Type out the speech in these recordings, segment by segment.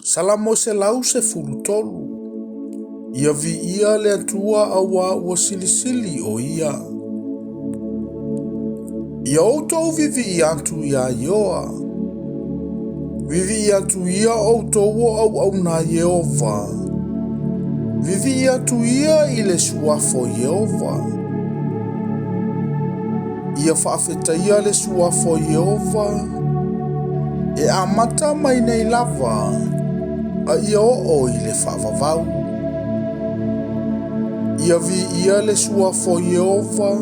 Salamo 113. Ia viia le Atua auā ua silisili o ia. Ia outou vivii atu iā Ieova. Vivii atu ia outou o auauna a Ieova. Vivii atu ia i le suafa o Ieova. Ia faafetaia le suafa o Ieova, e amata mai nei lava, a ia oo i le faavavau. Ia viia le suafa o Ieova,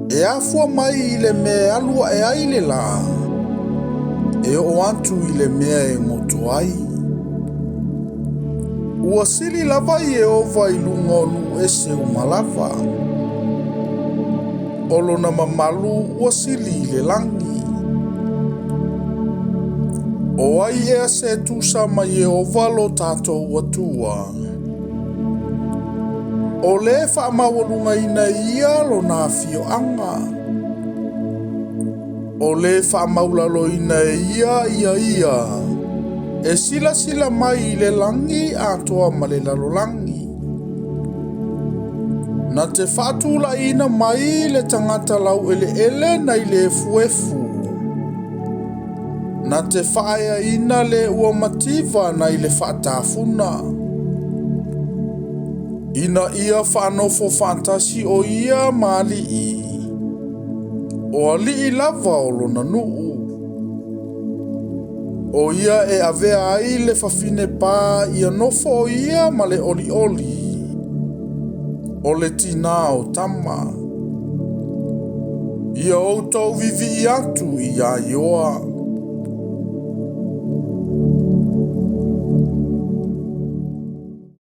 e afua mai i le mea e alu ae ai le lā, e oo atu i le mea e goto ai. Ua sili lava Ieova i luga o nuu ese uma lava. O lona mamalu ua sili i le lagi. O ai ea se tusa ma Ieova lo tatou Atua? O le faamaualugaina e ia lona afioaga. O le faamaualaloina e ia ia ia e silasila mai i le lagi atoa ma le lalolagi. Na te faatulaiina mai le tagata laueleele nai le efuefu. Na te faaeaina le ua mativa nai le faatafuna. Ina ia faanofo faatasi o ia ma alii, o alii lava o lona nuu. O ia e avea ai le fafine pa ia nofo o ia ma le olioli, o le tinā o tama. Ia outou vivii atu iā Ioa.